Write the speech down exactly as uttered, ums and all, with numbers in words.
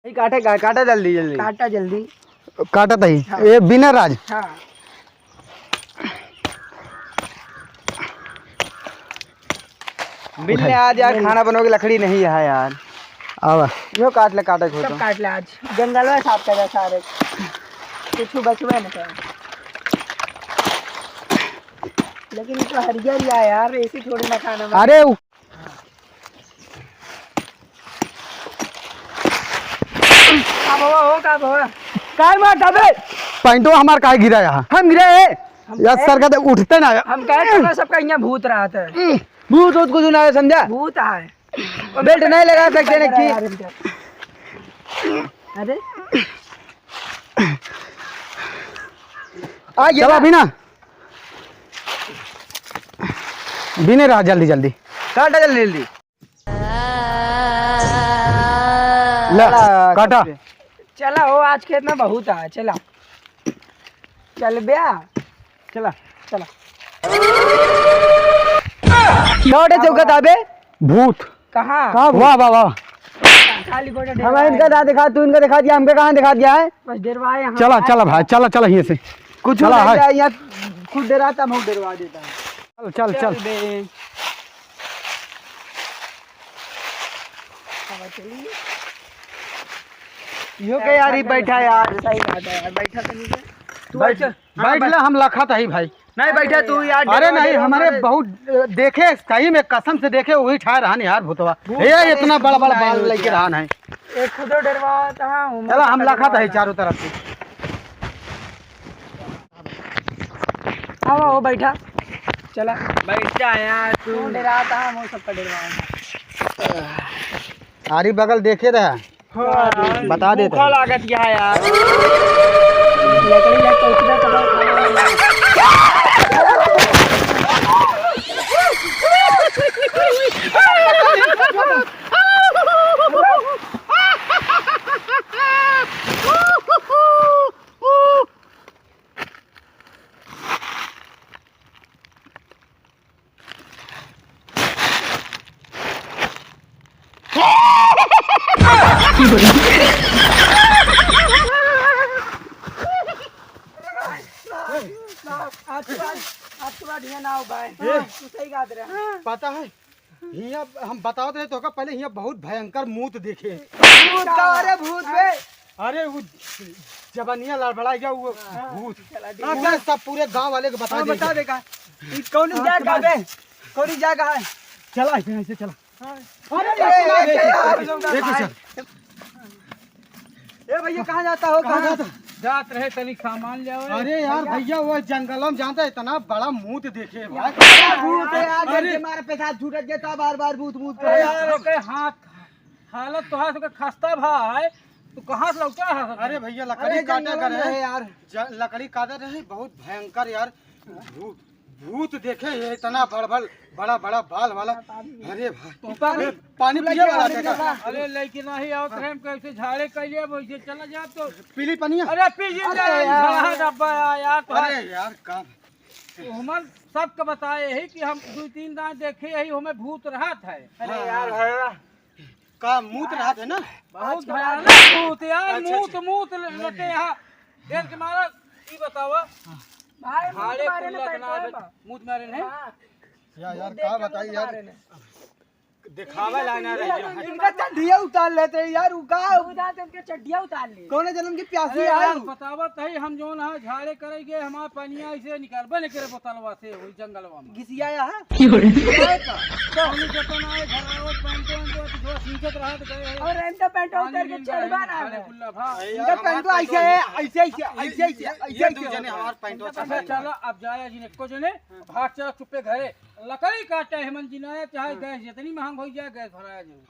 नहीं, काटे का, काटा जल्दी, जल्दी। काटा जल्दी। काटत ही। हाँ। ये बिना राज। हाँ। मिलने आज यार, खाना बनोगे, लकड़ी नहीं है यार। आवा। यो काट ले, काटे को सब तो। काट ले आज। जंगल में साफ कर दे सारे। कुछ बचवे न करे। लेकिन ये तो हरियर ही है यार, ऐसे थोड़ी ना खाना बने। अरे उ- का बाबा हो, का बाबा? काय मार डाबे? पैंटो हमार काहे गिरा यहाँ? हम गिरा है? हम यार कहे, सर का तो उठते ना। हम कहे तो ना सबका यहाँ भूत रहत है। भूत वूत कुछ ना है, समझा? भूत है। बेल्ट नहीं लगा सकते ना कि? अरे। आ गया चला ना? अभी ना। बिने रहा, जल्दी, जल्दी। काटा जल्दी, जल्दी। ले, चला, काटा। चला, हो, आज खेत में बहुत आ, चला। चल बे। चला। चला। लौटे चौका ताबे? भूत। कहाँ? कहाँ भूत? वाह, वाह, वाह। खाली गोटा हम डेरवाए इनका हैं। ना दिखा, तू इनका दिखा दिया, हमके कहाँ दिखा दिया है? बस डेरवाए हम। चला, चला भाई, चला, चला यहीं से। कुछ चला, नहीं हाय। जाए, यहाँ खुद डेराता, हम डेरवा देता है। चल, चल, चल। चल बे। इहो के यार, ही बैठा यार। सही बात है यार, बैठा तो नहीं है। तू बैठ, अच्छा, हाँ, बैठ बैठ। ले, हम लखत ही भाई। नहीं बैठा तू यार, अरे डेरवा नहीं, दे हमारे हमारे। बहुत, अ, देखे, सही में कसम से देखे, वही ठा रहन यार भूतवा। भूत ए, अरे इतना बड़ा बड़ा नहीं बाल हो लेके गया। रहन है। एक खुदो डेरवा था, हम चला, हम लखत ही चारों तरफ से। आवा, हो बैठा। चला। बैठ जा यार तू। तू डेरात हा, हम सबका डेरवावा। आरी बगल देखे रहा। हाँ, बता देते भूखा हैं। लागत यहाँ यार। लकड़ी लेके उठबे तो बहुत खाना बनेगा। आज के बाद, आज के बाद यहाँ ना आओ भाई। ए। तू सही बात रहे। पता है, हियाँ हम बतावत रहे तोहका, पहले हियाँ बहुत भयंकर मूत देखे। भूत का? अरे भूत बे। अरे वो जबनिया लड़बड़ा गया वो भूत। चला, ठीक है। अरे सब पूरे गांव वाले को बता हाँ, दे। बता देगा। ई कौन हाँ, जाएगा बता बे? कौन जाएगा है? चला, ऐसे, ऐसे चला। हाँ। अरे, अरे, अरे, अरे, अरे, अरे, अरे, अरे, अरे, ए भैया, कहाँ जाता हो? कहाँ कहाँ? जाता? जात रहे तनी सामान ले आवे। अरे यार भैया। भैया, वो जंगल में जानता है, इतना बड़ा मूत देखे भाई। भूत है यार, अरे। डर के मारे पेशाब छूटत जाता, बार बार भूत भूत अरे करे। यार, ओके हाथ हालत तो है, ओके खस्ता भा है, तू कहाँ से लौटा है? अरे भैया, लकड़ी अरे काटे जंगल में करे। है यार। ज-, लकड़ी काटे रहे, बहुत भयंकर यार। भूत भूत देखे है, इतना बड़ बड़, बड़ा बड़ा बाल वाला। अरे भाई। तो पानी ए, पानी पिए वाला देखा। अरे लेकिन नहीं आवत रहे, हम कैसे झाड़े कैले, वैसे चला जा तो। पीली पनिया। अरे पी जी अरे जा, यार। झाड़ा डब्बा यार, यार, तो अरे यार, का तो हमन सबके बताए यही कि हम दो तीन दान देखे यही, हमें भूत रहत है। अरे हाँ, यार, हाँ। भैया। का मूत रहत है ना? बहुत अच्छा। भयानक भूत यार, अच्छा, मूत, अच्छा। मूत ल-, लटे यहाँ। देर के मारा, ई बतावा। भाई, मूत झाड़े मारे कुल्ला ना इतना पैसा है। मूत मारे नहीं? हाँ। या-, यार, भूत देख का के बताई मूत यार? मारे ने। दिखावे ला ना रही है। इनका चड्ढिया उतार लेते हैं यार, उ का? भूत आते इनके चड्ढिया उतार ले। कौन जन्म की प्यासी अरे है? यार, बतावत है, हम जौन है, झाड़े करे गए, हमार पनिया ऐसे निकलबे नहीं करे बोतलवा से, वही जंगलवा में। घिसियाया है? तो हम जतन आए, घर आओ, पैंटो, वैंटो, तो थोड़ा सींचत रहा तो गए हैं। और इनका पैंटो पानी उतार के मिल रहा है, चढ़वा रहा है। कुल्ला भा। इनका यार, हमार पैंटो पैंटो ऐसे है, ऐसे, ऐसे, ये, ऐसे, ये, ऐसे, ये ऐसे, दो ऐसे जने होता है। हमार पैंटो अच्छा, चढ़वा चला, अब जाया जी ने, को जने, भाग चला चुप्पे घरे। लकड़ी काटे है मन जिनाया, चाहे गैस जितनी महंग हो जाए, गैस भराया जाए।